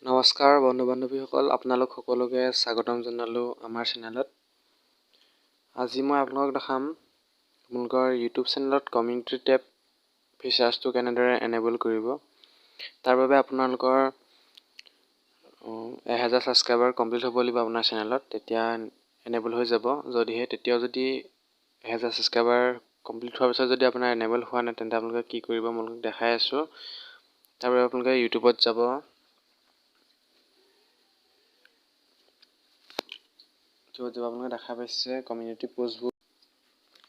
নমস্কাৰ বন্ধু বান্ধৱীসকল, আপোনালোক সকলোকে স্বাগতম জনালোঁ আমাৰ চেনেলত। আজি মই আপোনালোকক দেখাম আপোনালোকৰ ইউটিউব চেনেলত কমিউনিটি টেব ফিচাৰ্ছটো কেনেদৰে এনেবল কৰিব। তাৰ বাবে আপোনালোকৰ 1000 ছাবস্ক্ৰাইবাৰ কমপ্লিট হ'ব লাগিব আপোনাৰ চেনেলত, তেতিয়া এনেবল হৈ যাব। যদিহে তেতিয়াও যদি 1000 ছাবস্ক্ৰাইবাৰ কমপ্লিট হোৱাৰ পিছত যদি আপোনাৰ এনেবল হোৱা নাই, তেন্তে আপোনালোকে কি কৰিব মই আপোনালোকক দেখাই আছোঁ। তাৰ বাবে আপোনালোকে ইউটিউবত যাব, ইউটিউবত যাব, আপোনালোকে দেখা পাইছে কমিউনিটি পষ্টবোৰ,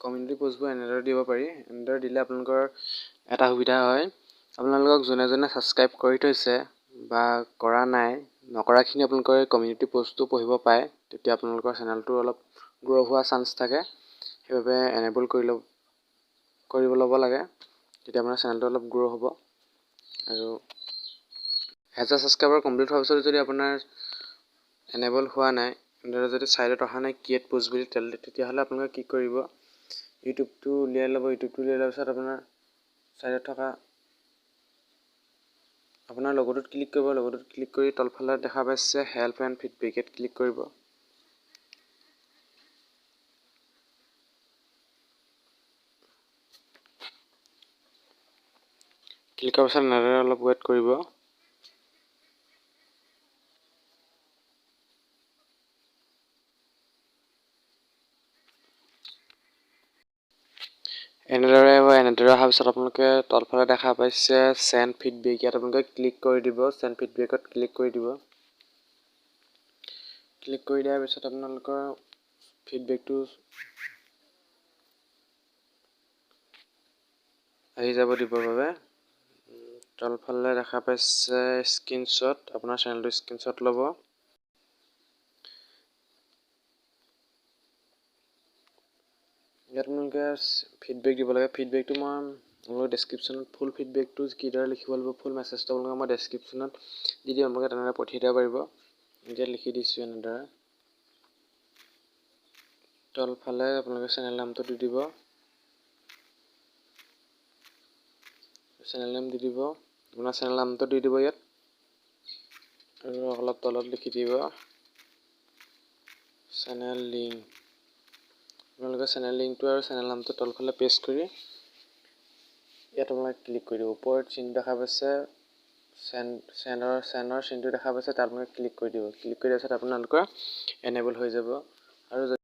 কমিউনিটি পষ্টবোৰ এনেদৰে দিব পাৰি। এনেদৰে দিলে আপোনালোকৰ এটা সুবিধা হয়, আপোনালোকক যোনে যোনে ছাবস্ক্ৰাইব কৰি থৈছে বা কৰা নাই, নকৰাখিনি আপোনালোকৰ কমিউনিটি পষ্টটো পঢ়িব পায়, তেতিয়া আপোনালোকৰ চেনেলটো অলপ গ্ৰ' হোৱা চান্স থাকে। সেইবাবে এনেবল কৰিব ল'ব লাগে, তেতিয়া আপোনাৰ চেনেলটো অলপ গ্ৰ' হ'ব। আৰু 1000 ছাবস্ক্ৰাইবাৰ কমপ্লিট হোৱাৰ পিছত যদি আপোনাৰ এনেবল হোৱা নাই, এনেদৰে যদি ছাইডত অহা নাই ক্ৰিয়েট পষ্ট বুলি, তেতিয়াহ'লে আপোনালোকে কি কৰিব, ইউটিউবটো উলিয়াই ল'ব। ইউটিউবটো উলিয়াই লোৱাৰ পিছত আপোনাৰ ছাইডত থকা আপোনাৰ লগটোত ক্লিক কৰিব। লগটোত ক্লিক কৰি তলফালে দেখা পাইছে হেল্প এণ্ড ফিডবেক, ইয়াত ক্লিক কৰিব। ক্লিক কৰাৰ পিছত এনেদৰে অলপ ৱেইট কৰিব। এনেদৰে অহাৰ পিছত আপোনালোকে তলফালে দেখা পাইছে চেণ্ড ফিডবেক, ইয়াত আপোনালোকে ক্লিক কৰি দিব। চেণ্ড ফিডবেকত ক্লিক কৰি দিব। ক্লিক কৰি দিয়াৰ পিছত আপোনালোকৰ ফিডবেকটো আহি যাব দিবৰ বাবে। তলফালে দেখা পাইছে স্ক্ৰীনশ্বট, আপোনাৰ চেনেলটো স্ক্ৰীনশ্বট ল'ব। ইয়াত আপোনালোকে ফিডবেক দিব লাগে। ফিডবেকটো মই আপোনালোকৰ ডেছক্ৰিপশ্যনত ফুল ফিডবেকটো কিদৰে লিখিব লাগিব, ফুল মেছেজটো আপোনালোকে মই ডেছক্ৰিপশ্যনত দি দিম, আপোনালোকে তেনেদৰে পঠিয়াই দিব পাৰিব। এতিয়া লিখি দিছোঁ এনেদৰে। তলফালে আপোনালোকে চেনেল নামটো দি দিব, চেনেল নাম দি দিব, আপোনাৰ চেনেল নামটো দি দিব ইয়াত। আৰু অলপ তলত লিখি দিব চেনেল লিংক। আপোনালোকে চেনেল লিংকটো আৰু চেনেল নামটো তলফালে পেষ্ট কৰি ইয়াত আপোনালোকে ক্লিক কৰি দিব। ওপৰত চিন দেখা পাইছে চেনৰ চিনটো দেখা পাইছে, তাত আপোনালোকে ক্লিক কৰি দিব। ক্লিক কৰি দিয়াৰ পিছত আপোনালোকৰ এনেবল হৈ যাব। আৰু যদি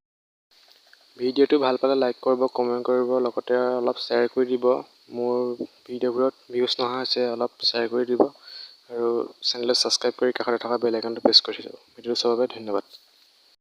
ভিডিঅ'টো ভাল পালে লাইক কৰিব, কমেণ্ট কৰিব, লগতে অলপ শ্বেয়াৰ কৰি দিব। মোৰ ভিডিঅ'বোৰত ভিউজ নহা হৈছে, অলপ শ্বেয়াৰ কৰি দিব আৰু চেনেলটো ছাবস্ক্ৰাইব কৰি কাষতে থকা বেল আইকনটো প্ৰেছ কৰি থৈ যাব। ভিডিঅ'টো চোৱাৰ বাবে ধন্যবাদ।